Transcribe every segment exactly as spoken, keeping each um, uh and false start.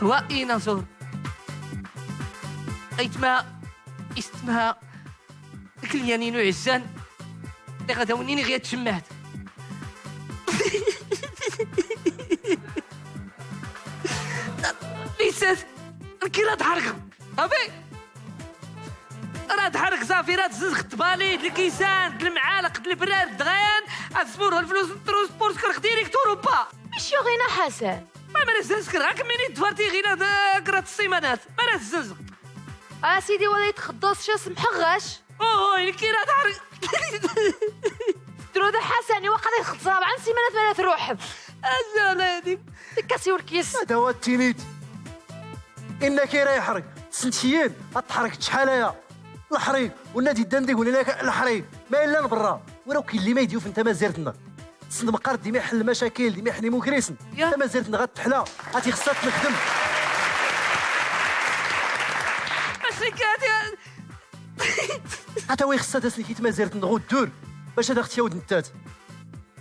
Wa inazur. Aytma, istma, deg lyan-inu iɛezzan, diɣ ad awen-iniɣ ya tjemmaɛt. Lissat, nekki rad ḥerqeɣ. Abi! Rad ḥerqeɣ ṣafi, rad zzenzeɣ ṭṭbali, d lkisan, d lemɛalq, d lebrad, d dɣayan, ad smurɣ lflus n transport, kerɣ direct Europa. Maci ɣina Ḥasan. Ma, ma rad zzenzeɣ, ɣa kemmini d dwarti ɣina d, kra n ssimanat. Ma rad zzenzeɣ. A sidi, wala yetxeddus ca semḥeɣ ɣac. Oh, nekki rad ḥerqeɣ. Dru d Ḥasan, i waqila yetxeddus rebɛa n ssimanat ma rad truḥem. Azal, hadi. Tekkas i ulkis. Hada wa t-tinit. Inna kira yeḥreg, sent-kiyin, ad teḥreg ttḥalaya. Leḥreg, unna d-iddan deg-wen, inna leḥreg, ma yellan berra, ur akk yelli ma id-yufen tamazirt-nneɣ. Tsend meqqar dima iḥel lmacakil, dima iḥen imukrisen. Ya. Tamazirt-nneɣ ad teḥla, ad t-ixeṣṣa ad t-nexdem. Acu kan, ya. Ata wa ixeṣṣa ad as-nki tmazirt-nneɣ uddur, bac ad aɣ-t-yawd nettat.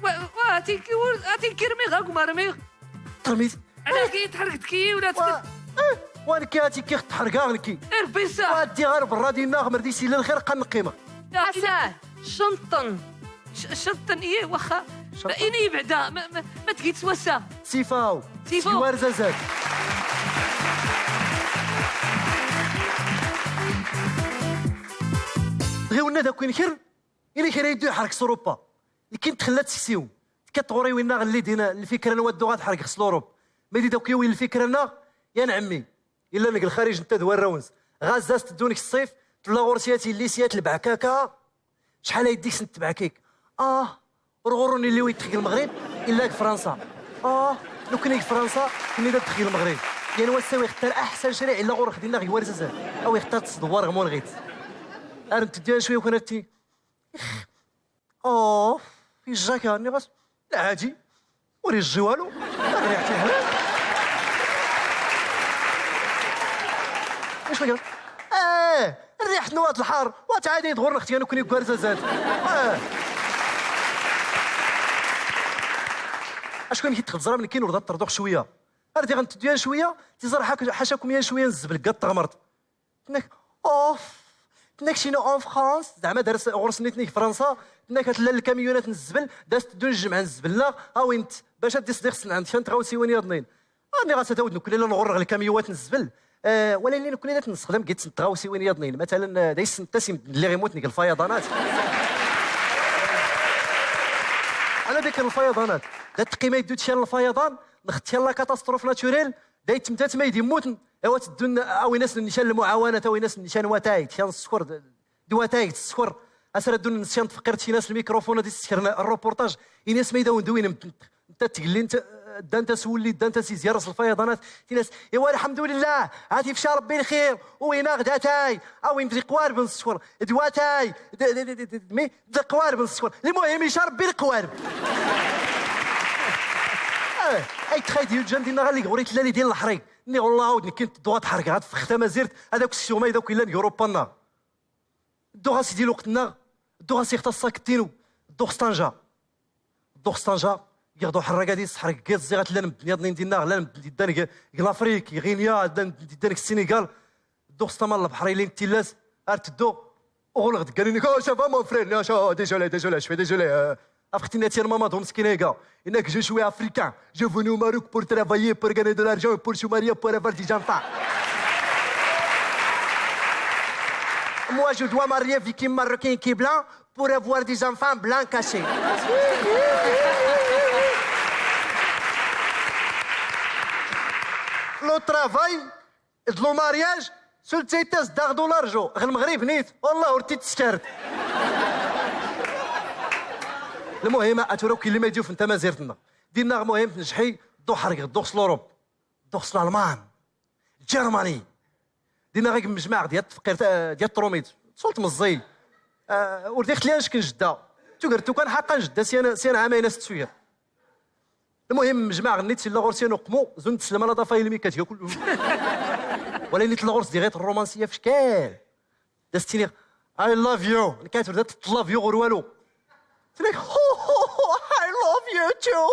Wa, wa, ati ki-, ur, ati kirmiɣ, ak marmiɣ. Termit. Ala ki tḥerqed ki, wala wa, eh, wa nekki ati ki tḥerqeɣ nekki. Irbisa. Wa addi ɣer berra dinna, ɣmer di sila lxir, qan neqqimeɣ. Ya, Ḥasan, cenṭen. C-, cenṭen, iye, waxa. Cenṭen. Ini yebɛda, ma, ma, ma tgit s wass-a. Sifaw. Sifaw. Siwar zazal. Dɣi wenna d akk inkir, ini kra yeddu iḥerk s Urupa. Nekki ntxella tseksiw. Tekkat ɣur-i winna ɣelli din lfikra n waddu ɣad ḥergeɣ s l'Europe. Ma di dakk yawi lfikra-nneɣ, ya nɛemmi. Illa neg lxarij netta d warraw-ns. Ɣazza s teddun k ṣṣif, tella ɣur-s yat illis yat lbeɛkaka. Cḥal ay ddik-s n tbeɛkik. Ah, ur ɣur-ur nilli wi txeg Lmeɣrib, illa g Fransa. Ah, nukni g Fransa, kunni da txeg Lmeɣrib. Yan wass awi xtar aḥsan criɛ illa ɣur-x dinna g warzazen. Awi xtar tesdewwar ɣ munɣit. Ar nteddu acu yakun atti. Ix. Oh, ijja kan, nniɣ-as, lɛaji, ur ijji walu, rriḥt iḥran. Acu kan? Eh, rriḥt n wat lḥar, wa tɛadi d ɣur-neɣ tgan ukni gwarza zat. Eh. Acu kan ki txeẓram nekkin ur d at-terduɣ cwiya. Ar diɣ nteddu yan cwiya, tiẓar ḥak-, ḥacakum yan cwiya n zzbel ggat teɣmert. Tenna-k, اوف. Tenna-k شنو en France؟ زعما دار س-، غرس نيتني في فرنسا. Tenna-k هاد لا الكاميونات نزبل، دازت دون جمع نزبل لا، ها وين ت-، باش هاد الصديق سن عند شان تغاوسي وين يضنين. راني غاتداود نكون الا نغرغ الكاميوات نزبل. آه، ولا اللي نكون الا تنسخدم قيت تغاوسي وين يضنين. مثلا، آه، دايس نتاسي مدن لي غيموت نيك الفيضانات. على ذكر الفيضانات، دات قيمه يدو تشال الفيضان، نخت يلا كاتاستروف ناتوريل، دايت تمتات ما يدي موتن. ايوا تدون اوي ناس نشان المعاونات، اوي ناس نشان واتاي، تشان السكر، د-، دواتاي السكر. اسرا دون نسيان تفقير تشي ناس الميكروفون هادي تسكرنا الروبورتاج. ايناس ما يداون دوين مت-، انت تقلي انت، دا انت سولي، دا انت سي زيارة الفيضانات. تي ناس، ايوا الحمد لله، هاتي فشا ربي الخير، وينا غداتاي، اوي ندري قوارب السكر، دواتاي، د-، د-، د-، د-، مي، د-، قوارب السكر. المهم يشا ربي القوارب. آه، اي تخايدي يوجان دينا غالي غوري تلالي ديال الحريق. ني والله عاود نكين تدو غتحرك، غتفخ تمازيرت، هذاك السيومه، هذاك الا اوروبا النار. دو غاسيدي الوقت النار، دو غاسي يختص ساكتينو، دو خسطنجا. دو خسطنجا، يغدو حرق هادي، سحرق كيت زيغت لان مدن يضنين دينا، لان مدن ديدان ك-، ك لافريك، غينيا، لان مدن ديدان ك السينيغال. دو خسطا مال البحر، لين تيلاس، ارتدو، وغلغ دكاني، نيكو، ça va, mon frère؟ لا، شا، désolé، désolé، je suis désolé، آه. افختي ناتي ماما دوم مسكينه كا. انك je suis africain. Je venu au Maroc pour travailler, pour gagner de l'argent, pour se marier, pour avoir des enfants. Moi, je dois marier avec une Marocaine qui est blanc pour avoir des enfants blancs cachés. Le travail, d lo mariage, sultaytas daɣ d ularju, ɣ Lmeɣrib nit, wallah ur t-id-teskart. Lmuhim, a tura ur k-illi ma id-yufen tamazirt-nneɣ. Dinna, lmuhim, tnejḥi, ddu ḥerg, ddu s l'Europe, ddu s l'Allemagne, Germany. Dinna ɣa gmejmaɛ, d yat tfeqqirt, eh, d yat trumit, sult meẓẓiy. Eh, ur d ixtli anect n jedda. Tugar tukan ḥaqqa n jedda, syan, syan ɛamayn as-tsuyer. Lmuhim, mejmaɛ ɣ nit illa ɣur-s yan uqmu, zun teslem ala ḍafa ilmi kat yakul. Wala nit illa ɣur-s diɣit rrumansiya f ccal. Da s-ttiniɣ, "I love you." Nekk ad tebda t-love you ɣur walu. Tenna-k, "I love you too."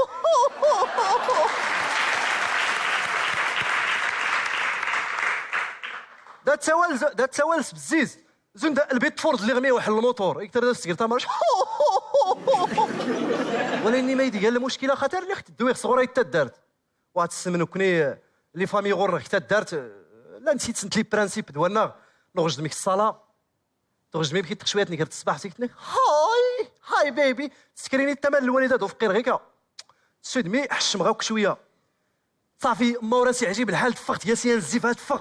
Tawal, da tawal s bziz. Zun da lbit tfurd lliɣ mi wḥel lmutur. Iktar da sgir tamar. Wala inni ma ydi gal lmushkila xatar lliɣ teddu iɣ sɣur ay taddart. Wa tessem nekkni, les familles ɣur-neɣ taddart, llant sitsent les principes d wannaɣ, nɣejdem ik ṣṣala, tɣejdem ibki txecwiyat ngar ṣṣbaḥ sik tnek, hi, hi baby, teskrini tama n lwalida d ufqir ɣika. Sudmi ḥeccem ɣakk cwiya. Ṣafi, ma ur as-iɛjib lḥal teffeɣ tgasi anzif ha teffeɣ.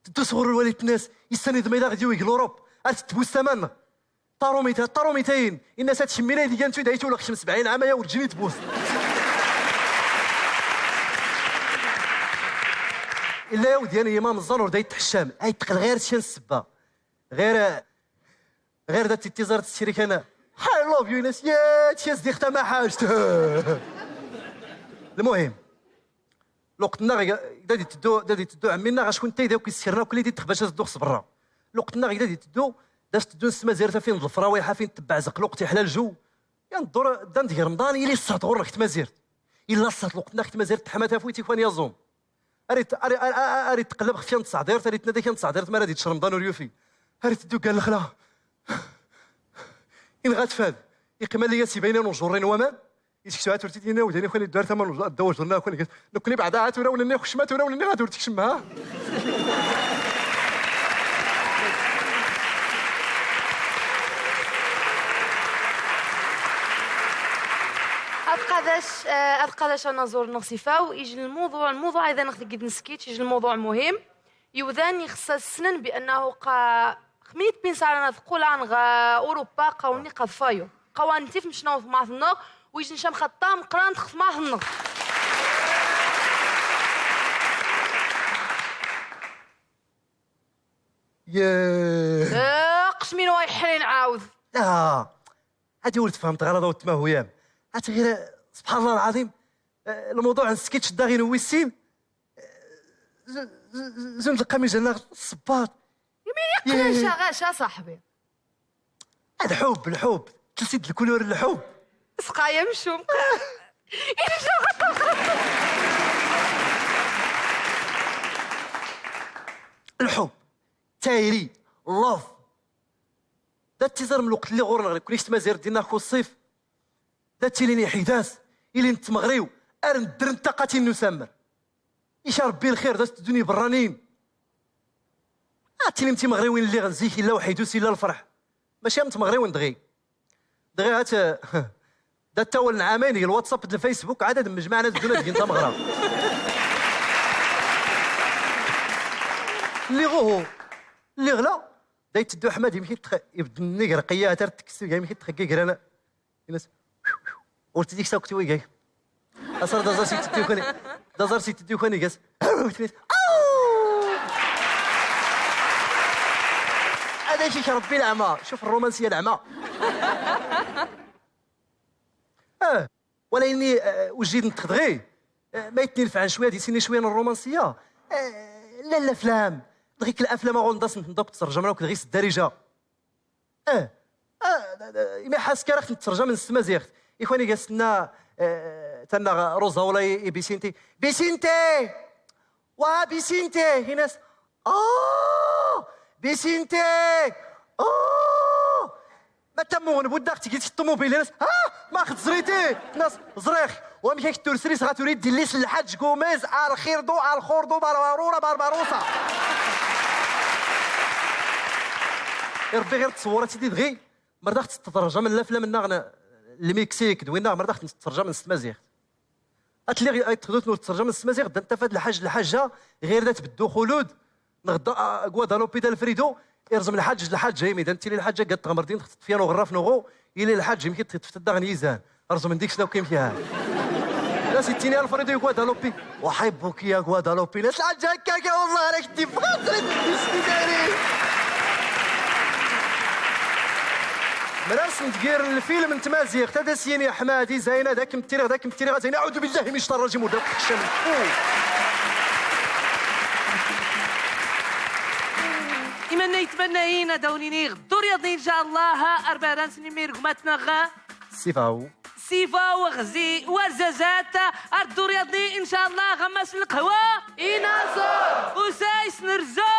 Teddu sɣur lwali tnas, issan iḍ ma ilaq d yiwig l'Europe, ar tettbus tama-nneɣ. Tarumit, tarumit ayen, inna-s ad tkemmil ayd igan tud ay tulaq kcem sebɛin ɛam aya urǧin itbus. Illa yawdyan yima meẓẓan ur da yetḥeccam, ay teqqel ɣir s kan ssebba. Ɣir, ɣir da tittiẓart s kan, I love you, inna-s, yee, tkas di xtama ḥaǧt. Lmuhim. Lweqt-nneɣ da d-iteddu, da d-iteddu ɛemmi-nneɣ, acku netta d akk issekren akk lidi txbac as-dduɣ s berra. Lweqt-nneɣ da d-iteddu, da s-teddun s tmazirt, afin d lefrawiḥ, afin tebbeɛzeq lweqt, iḥla lǧew. Yan ddur, ddan deg Remḍan, ili ṣṣehd ɣur-neɣ tmazirt. Illa ṣṣehd lweqt-nneɣ tmazirt teḥma tafuyt ikwan yaẓum. Ar it-, ar, ar, ar, ar itqelleb xef yan tseɛdirt, ar itnada kan tseɛdirt, ma ara d-ičč Remḍan ur yufi. Ar iteddu gar lexla. Inɣa tfad. Iqima li as-ibaynen ujurri n waman. Iseksu ha turtit inna, wdan ikwan iddu ar tama n ddaw ujurri n akwan igas. Nekkni beɛda ha tura wen-nni xecma tura wen-nni ɣad ur tkcem ha. Ad qadac, eh, ad qadac anaẓur-nneɣ s ifaw, ij lmuḍuɛ, lmuḍuɛ ida neɣ tgid n sketch, ij lmuḍuɛ muhim. Iwdan ixṣṣa ssnen bi annahu qa xmit bin sara na tqulan ɣa Urupa, qawni qa fayu. Qawan tif mecna u tmaḍ-nneɣ, u ij ncam xaṭṭa meqqran txetmaḍ-nneɣ. Yee. Eh, qes min wa iḥrin ɛawd. La. Hadi ur tfehmeḍ ɣer ad tmahuyam. Hati ɣir, subḥan Llah lɛaḍim, eh, lmewḍuɛ n sketch daɣin n wis sin, eh, z-, z-, z-, zun lqamija-nneɣ ṣṣebbaḍ. Imi yeqqen. Yee. Aca, aca, a ṣaḥbi. Lḥub, lḥub. Telsi-d lkulur n lḥub. Sqaya mcum. Lḥub, tayri, love. Da tiẓrem lweqt-nni ɣur-neɣ nekkni s tmazirt dinna ku ṣṣif. Da tilin iḥidas, ilin tmeɣriw, ar neddren ṭṭaqatin n usammer. Ica Rebbi lxir, da s-teddun iberraniyen. Ad tilim timeɣriwin lliɣ n zik, illa uḥidus, illa lferḥ. Mačči am tmeɣriwin dɣi. Dɣi hat, da ttawalen ɛamayn deg lwatsap d lfaysbuk, ɛad ad mmejmaɛen ad ddun ad gin tameɣra. Lliɣ uhu, lliɣ la, da yetteddu Ḥmad, imki tx-, ibedd nnig Rqiyya, hat ar tekkes, imki txeggi gran. Inas, ur tt-id-iksa akk tiwigag. Aṣar d aẓar si teddi ukani, d aẓar si teddi ukani gas. Ad ak-ik Rebbi leɛma. Cuf rrumansiya leɛma. Ah, wala ini, eh, ujid n txedɣi. Eh, ma yetni lefɛan cwiya, di sini cwiya n rrumansiya. Eh, la laflam. Dɣik laflam aɣun d-asent n dakk tserjamna akk dɣi s ddarija. Eh, eh, imi ḥas karax n tterjam n s tmaziɣt. Ikwani gas tenna, eh, tanna Rosa wala i, i Bisinti. Bisinti! Wa Bisinti! Inas, ah! Bisinti! Ah! Ma tammuɣ n buddaɣ tgit ṭumubil, inas, ah! Ma xed zriti! Inas, ẓriɣ. Wamek ak-d-tursri s ɣa turid d illi-s n Lḥaǧ Gumez, Alxirḍu, Alxurḍu, Barbarura, Barbarusa. I Rebbi ɣir ttṣewwur ad tidi dɣi, mer daɣ tettterjam n laflam nnaɣ n Lmiksik d winnaɣ, mer daɣ tettterjam s tmaziɣt. At lliɣ ay txdut n ur tettterjam s tmaziɣt, da ntafad Lḥaǧ d Lḥaǧa, ɣir da tbeddu Xulud, Neɣ d-, a, Guadalupe d Alfredo, irẓem lḥaǧ d lḥaǧa, imi da nettili lḥaǧa gad tɣemrdin, teṭṭef yan uɣerraf n uɣu, ili lḥaǧ imki teṭṭef-t daɣen yizan. Rẓmen deg-s akk imki ha. La s-ittini Alfredo i Guadalupe, أحبك يا Guadalupe. La s-lḥaǧa akka, akka, wallah, ara k-d-iffeɣ, ad trid d-isni dari. Mer asen-d-giren lfilm n tmaziɣt, ad as-yini Ḥmadi, Zayna, d akem ttiriɣ, d akem ttiriɣ, a Zayna, أعوذ بالله من الشيطان الرجيم, ur d akk tekcam. Imanna yetmannayin ad awen-iniɣ dduriyaḍ-nni, in ca Allah, ar bɛid ad nsemmi rgmat-nneɣ. Sifaw. Sifaw, ɣzi, warzazat, ar dduriyaḍ-nni, in ca Allah, ɣammas n lqahwa. Inaẓur. Usay s nerzo.